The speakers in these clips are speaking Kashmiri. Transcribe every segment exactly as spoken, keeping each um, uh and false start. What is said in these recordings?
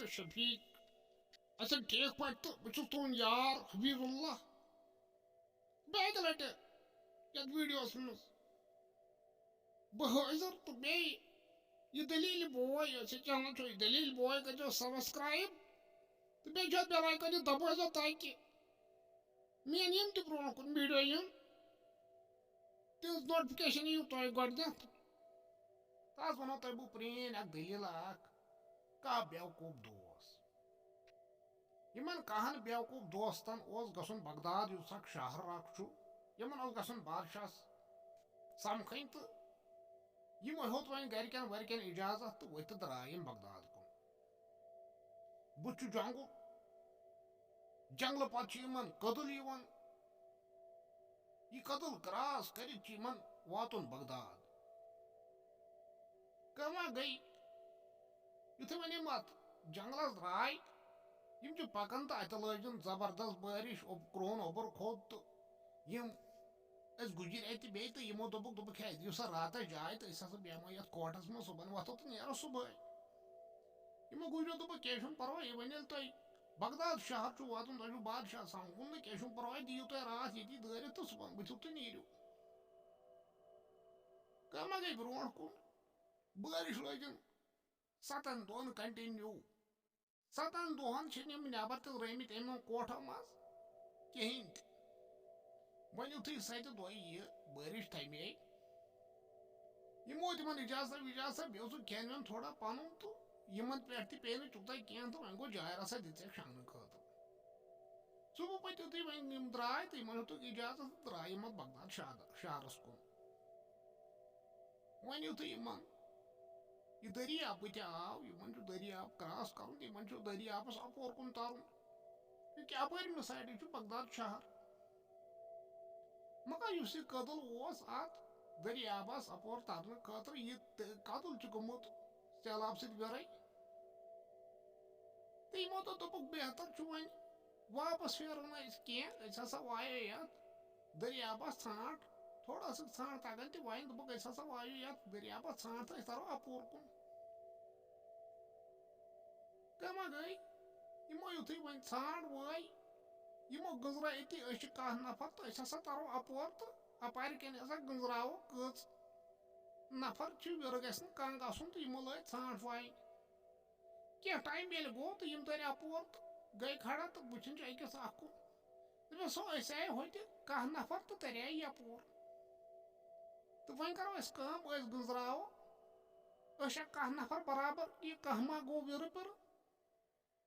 شفیق۔ اچھا، ٹھیک پٲٹھۍ، تہٕ بہٕ چھُس تُہُنٛد یار حبیب اللہ۔ بیٚیہِ اَکہِ لَٹہِ یَتھ ویٖڈیوَس منٛز بہٕ حٲضِر، تہٕ بیٚیہِ یہِ دٔلیٖل بوے، یۄس یہِ channel چھُ، یہِ دٔلیٖل بوے کٔرۍزیو subscribe، تہٕ بیٚیہِ چھُ اَتھ bell icon یہِ دَبٲیزیو، تاکہِ میٛٲنۍ یِم تہِ برٛونٛہہ کُن ویٖڈیو یِن، تِہٕنٛز notification یِیِو تۄہہِ گۄڈٕنٮ۪تھ۔ تہٕ آز وَنو تۄہہِ بہٕ پرٛٲنۍ اَکھ دٔلیٖل اَکھ، کاہ بیوقوٗف دوس۔ یِمَن کاہَن بیوقوٗف دوستَن اوس گژھُن بغداد، یُس اَکھ شہر اَکھ چھُ، یِمَن اوس گژھُن بادشاہَس سَمکھٕنۍ، تہٕ یِمو ہیوٚت وۄنۍ گَرِکٮ۪ن وَرِکٮ۪ن اِجازت تہٕ ؤتھۍ تہٕ درٛاے یِم بغداد کُن۔ بُتھِ چھُ جنٛگُل، جنٛگلہٕ پَتہٕ چھُ یِمَن کٔدٕل یِوان۔ یہِ کٔدٕل cross کٔرِتھ چھُ یِمَن واتُن بغداد۔ کٲمہ گٔے، یُتھُے وۄنۍ یِم اَتھ جنٛگلَس درٛاے، یِم چھِ پَکان تہٕ اَتہِ لٲج یِم زبردست بٲرِش، اوٚب-، کرٛہُن اوٚبُر کھوٚت تہٕ یِم ٲسۍ گُجِرۍ اَتہِ بیٚیہِ تہٕ یِمو دوٚپُکھ، دوٚپُکھ، "ہے، یہِ سا راتَس جاے تہٕ أسۍ ہسا بیٚہمو یَتھ کوٹَس منٛز، صُبحن وۄتھو تہٕ نیرو صُبحٲے۔" یِمو گُجریو دوٚپُکھ، "کینٛہہ چھُنہٕ پَرواے، یہِ وۄنۍ ییٚلہِ تۄہہِ بغداد شہر چھُ واتُن، تۄہہِ چھُو بادشاہ سَمکھُن تہٕ کینٛہہ چھُنہٕ پَرواے، دِیِو تُہۍ راتھ ییٚتی دٲرِتھ تہٕ صُبحن ؤتھِو تہٕ نیٖرِو۔" کٲمہ گٔے برٛونٛٹھ کُن، بٲرِش لٲجِن سَتَن دۄہَن continue۔ سَتَن دۄہَن چھِنہٕ یِم نٮ۪بَر تہِ درٛٲمٕتۍ یِمَن کوٹھو منٛز کِہیٖنۍ تہِ۔ وۄنۍ یُتھُے سَتہِ دۄہہِ یہِ بٲرِش تھَمے، یِمو تِمَن اِجازت وِجازت، بیٚیہِ اوسُکھ کھٮ۪ن وٮ۪ن تھوڑا پَنُن تہٕ یِمَن پٮ۪ٹھ تہِ پیٚیہِ نہٕ تیوٗتاہ کینٛہہ تہٕ وۄنۍ گوٚو جاے رَژھا دِژ ژےٚ شۄنٛگنہٕ خٲطرٕ۔ صُبحہٕ پَتہٕ یُتھُے وۄنۍ یِم درٛاے تہٕ یِمَن ہیوٚتُکھ اِجازت تہٕ درٛاے یِم اَتھ بغداد شہر-، شہرَس کُن۔ وۄنۍ یُتھُے یِمَن یہِ دٔریاب بٕتھِ آو، یِمَن چھُ دٔریاب cross کَرُن، یِمَن چھُ دٔریابَس اَپور کُن تَرُن۔ یہِ کہِ اَپٲرِمہِ سایڈٕ چھُ بغداد شہر۔ مگر یُس یہِ کٔدٕل اوس اَتھ دٔریابَس اَپور تَرنہٕ خٲطرٕ، یہِ تہِ-، کٔدٕل چھُ گوٚمُت سیلاب سۭتۍ ویرٲے۔ تہٕ یِمو دوٚپ، دوٚپُکھ، بہتر چھُ وۄنۍ واپس پھیرو نہٕ أسۍ کینٛہہ، أسۍ ہسا وایو یتھ دٔریابس ژھانٛٹھ، تھوڑا ٲسٕکھ ژھانٛٹھ تگان تہِ وایِنۍ، دوٚپُکھ، أسۍ ہسا وایو یتھ دٔریابس ژھانٛٹھ تہٕ أسۍ ترو اپور کُن۔ کٲمہ گٔے، یِمو یُتھُے وۄنۍ ژھانٛٹھ وٲے، یِمو گٔنٛزرٲے أتی، أسۍ چھِ کاہ نفر تہٕ أسۍ ہسا ترو اپور تہٕ اپارِ کِنۍ ہسا گٔنٛزراوو کٔژ نفر چھِ، وِرٕ گژھِ نہٕ کم گژھُن تہٕ یِمو لٲگۍ ژھانٛٹھ وایِنۍ۔ کینٛہہ ٹایم ییٚلہِ گوٚو تہٕ یِم تٔرۍ اَپور تہٕ گٔے کھڑا تہٕ وٕچھان چھِ أکِس اَکھ کُن۔ دوٚپمَس، "ہو، أسۍ آیہِ ہوٚتہِ کاہ نفر تہٕ تٔرۍ آیہِ یَپور۔ تہٕ وۄنۍ کَرو أسۍ کٲم، أسۍ گٔنٛزراوو۔ أسۍ چھا کاہ نفر برابر، یہِ کاہ ما گوٚو وِرٕ پِرٕ؟"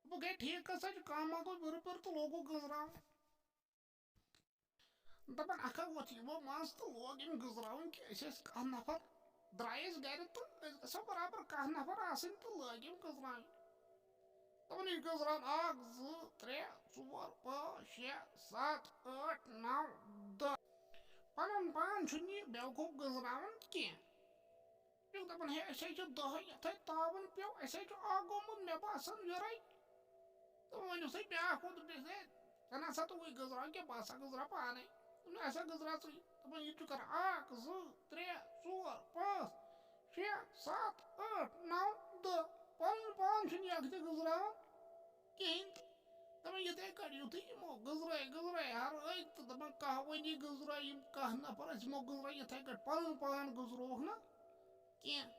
دوٚپُکھ، "ہے، ٹھیٖک ہسا چھُ، کاہ ما گوٚو وِرٕ پِرٕ تہٕ لوگُکھ گٔنٛزراوُن۔" دَپان، اَکھا ووٚتھ یِمو منٛز تہٕ لوگ أمۍ گٔنٛزراوُن کہِ أسۍ ٲسۍ کاہ نفر، درٛاے أسۍ گَرِ تہٕ أسۍ گژھو برابر کاہ نفر آسٕنۍ تہٕ لٲگۍ أمۍ گٔنٛزراوٕنۍ۔ دَپان، یہِ گٔنٛزراوُن اَکھ، زٕ، ترٛےٚ، ژور، پانٛژھ، شےٚ، سَتھ، ٲٹھ، نَو، دَہ۔ پَنُن پان چھُنہٕ یہِ بیوقوٗف گٔنٛزراوُن کینٛہہ۔ یہِ دَپان، ہے، أسۍ ہے چھِ دَہَے، یَتھ ہے تاوَن پیوٚو، اَسہِ ہے چھُ اَکھ گوٚمُت، مےٚ باسان، وِرَے۔ تہٕ وۄنۍ یُس ہے بیٛاکھ ووت، دوٚپنَس، "ہے، ژےٚ نہ سا توٚگُے گٔنٛزراوُن کینٛہہ، بہٕ ہسا گٔنٛزراو پانَے۔" دوٚپُن، "اَسہِ ہا گٔنٛزراو ژٕے۔" دَپان، یہِ تہِ چھُ کران اَکھ، زٕ، ترٛےٚ، ژور، پانٛژھ، شےٚ، سَتھ، ٲٹھ، نَو، دَہ۔ پَنُن پان چھُنہٕ یَکھ تہِ گٔنٛزراوان کِہیٖنۍ تہِ۔ دَپان، یِتھَے کٲٹھۍ یُتھُے یِمو گٔنٛزرٲے، گٔنٛزرٲے ہر أکۍ تہٕ دَپان، کاہ ؤنی گٔنٛزرٲے یِم کاہ نفر ٲسۍ، یِمو گٔنٛزرٲے یِتھَے کٲٹھۍ، پَنُن پان گٔنٛزرووُکھ نہٕ کینٛہہ۔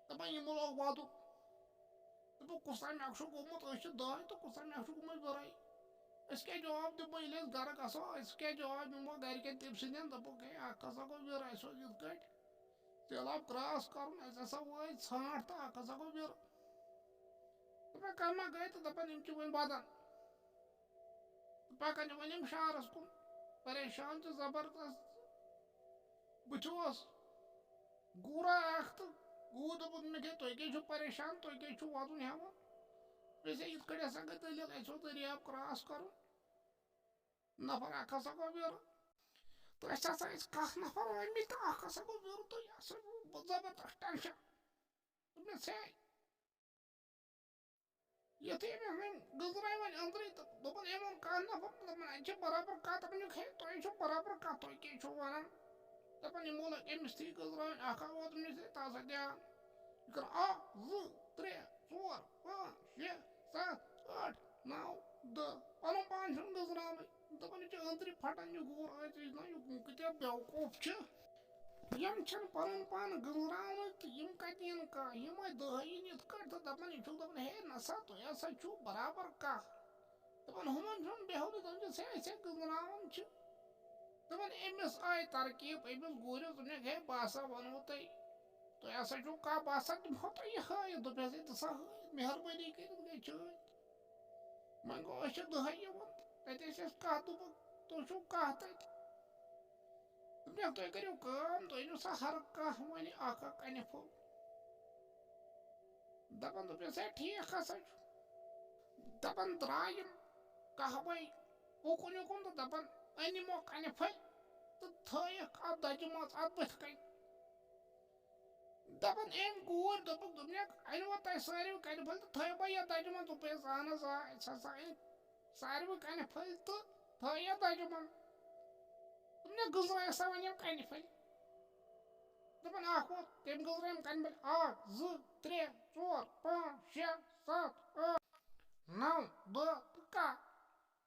دَپان، یِمو لوگ وَدُن۔ دوٚپُکھ، "کُس تام اکھ چھُ گوٚمُت، أسۍ چھِ دَہَے تہٕ کُس تام اکھ چھُ گوٚمُت وِرَے۔ أسۍ کیٛاہ جواب دِمو، ییٚلہِ أسۍ گَرٕ گژھو، أسۍ کیٛاہ جواب دِمو گَرِکٮ۪ن تٔمۍ سٕنٛدٮ۪ن؟" دوٚپُکھ، "ہے، اکھ ہسا گوٚو وِرَے، سُہ اوس یِتھ کٲٹھۍ سیلاب cross کَرُن، اَسہِ ہسا وٲے ژھانٛٹھ تہٕ اکھ ہسا گوٚو وِرٕ۔" دَپان، کَمہِ ما گٔے تہٕ دَپان، یِم چھِ وۄنۍ وَدان۔ تہٕ پَکان چھِ وۄنۍ یِم شہرَس کُن، پریشان چھِ زبردست۔ بہٕ تہِ اوس گوٗرا اکھ تہٕ گوٗر دوٚپُن، مےٚ کیٛاہ، تُہۍ کیٛاہ چھِو پریشان، تُہۍ کیٛاہ چھِو وَدُن ہٮ۪وان؟ مےٚ دوٚپمَس، ہے، یِتھ کٲٹھۍ ہسا گٔے دٔلیٖل، اَسہِ اوس دٔریاب cross کَرُن، نفر اکھ ہسا گوٚو وِرٕ۔ تہٕ أسۍ ہسا ٲسۍ کاہ نفر ٲمٕتۍ تہٕ اکھ ہسا گوٚو وِرٕ تہٕ یہِ ہسا گوٚو زبردست tension۔ دوٚپمَس، ہے، یُتھُے أمۍ وۄنۍ گٔنٛزرٲے وۄنۍ أنٛدرٕے تہٕ دوٚپُن، أمۍ ووٚن کانٛہہ نفر، دوٚپُن، اَتہِ چھِ برابر کَتھ، دوٚپُن، ہے، تۄہہِ چھو برابر کَتھ، تُہۍ کیٛاہ چھِو وَنان؟ دَپان، یِمو لٲگۍ أمِس تھی گٔنٛزراوٕنۍ، اَکھ ہا ووت أمِس تھی، تَس ہا دیان۔ یہِ کَران اَکھ، زٕ، ترٛےٚ، ژور، پانٛژھ، شےٚ، ستھ، ٲٹھ، نو، دہ۔ پنُن پان چھُنہٕ گٔنزراونٕے۔ دپان، یہِ چھُ أنٛدرِ پھٹان، یہِ گوٗر ٲسۍ نہ، یہِ کۭتیٛاہ بیوقوٗف چھِ۔ یِم چھِنہٕ پنُن پان گٔنزراونٕے تہٕ یِم کتہِ یِن کانٛہہ؟ یِمے دہ یِن یِتھ کٲٹھۍ تہٕ دپان، یہِ چھُکھ دپان، ہے نسا، تُہۍ ہسا چھِو برابر کانٛہہ۔ دپان، ہُمن چھُنہٕ بیہنٕے، دپان چھِس، ہے، أسۍ ہے گٔنزراوان چھِ۔ دپان، أمِس آیہِ ترکیب، أمِس گوٗرِس، دوٚپنَکھ، ہے، بہٕ ہسا وَنو تۄہہِ، تۄہہِ ہسا چھُو کانٛہہ، بہٕ ہسا دِمہو تۄہہِ یہِ ہٲیِتھ، دوٚپمَس، ہے، ژٕ سا ہٲیِتھ، مہربٲنی کٔرِتھ گٔے چٲنۍ۔ وۄنۍ گوٚو، أسۍ چھِ دۄہَے یِوان، تَتہِ ٲسۍ اَسہِ کَتھ، دوٚپُکھ، تُہۍ چھُو کَتھ تَتہِ؟ دوٚپمَکھ، تُہۍ کٔرِو کٲم، تُہۍ أنِو سا ہر کانٛہہ وۄنۍ اَکھ اَکھ کَنہِ پھوٚل۔ دَپان، دوٚپمَس، ہے، ٹھیٖک ہسا چھُ۔ دَپان، درٛاے یِم کَہوَے اُکُن یُکُن تہٕ دَپان، أنۍ یِمو کَنہِ پھٔلۍ تہٕ تھٲیِکھ اَتھ دَجہِ منٛز اَتھ بٕتھِ کَنہِ۔ دَپان، أمۍ گوٗرۍ دوٚپُکھ، دوٚپنَکھ، أنِو تۄہہِ ساروٕے کَنہِ پھٔلۍ تہٕ تھٲیِو وۄنۍ یَتھ دَجہِ منٛز۔ دوٚپُس، اَہَن حظ، آ، اَسہِ ہسا أنۍ ساروٕے کَنہِ پھٔلۍ تہٕ تھٲے یَتھ دَجہِ منٛز۔ دوٚپنَکھ، گٔنزرٲیِو سا وۄنۍ یِم کَنہِ پھٔلۍ۔ دَپان، اَکھ ووت، تٔمۍ گٔنزرٲے یِم کَنہِ پھٔلۍ، اَکھ، زٕ، ترٛےٚ، ژور، پانٛژھ، شےٚ، سَتھ، ٲٹھ، نَو، دَہ تہٕ کَہہ۔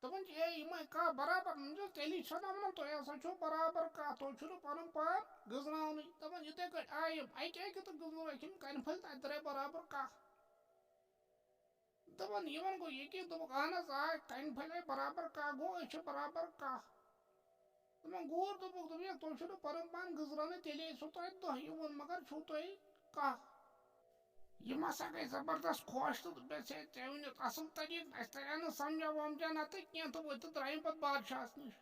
دَپان چھِ، اے، یِمَے کَہہ برابر۔ دوٚپمَس، تیٚلی چھَنہٕ وَنان، تۄہہِ ہسا چھو برابر کَہہ، تُہۍ چھُو نہٕ پَنُن پان گٔنزراونٕے۔ دَپان، یِتھَے کٲٹھۍ آیہِ یِم اَکہِ اَکہِ تہٕ گٔنزرٲوِکھ یِم کَنہِ پھٔلۍ، تَتہِ درٛاے برابر کَہہ۔ دَپان، یِمَن گوٚو یقیٖن، دوٚپُکھ، اَہَن حظ، آ، کَنہِ پھٔلۍ آیہِ برابر کَہہ، گوٚو، أسۍ چھِ برابر کَہہ۔ دَپان، گوٗر دوٚپُکھ، دوٚپُکھ، ہے، تُہۍ چھِو نہٕ پَنُن پان گٔنزراونٕے، تیٚلے ٲسِو تۄہہِ دَہ یِوان، مگر چھِو تُہۍ کَہہ۔ یِم ہسا گٔے زبردست خۄش تہٕ دوٚپمَس، ہے، ژےٚ ؤنِتھ اَصٕل طریٖقہٕ، اَسہِ تَرِ ہا نہٕ سَمجھا وَمجھا نَتہٕ کینٛہہ، تہٕ ؤتھۍ تہٕ درٛایہِ پَتہٕ بادشاہَس نِش۔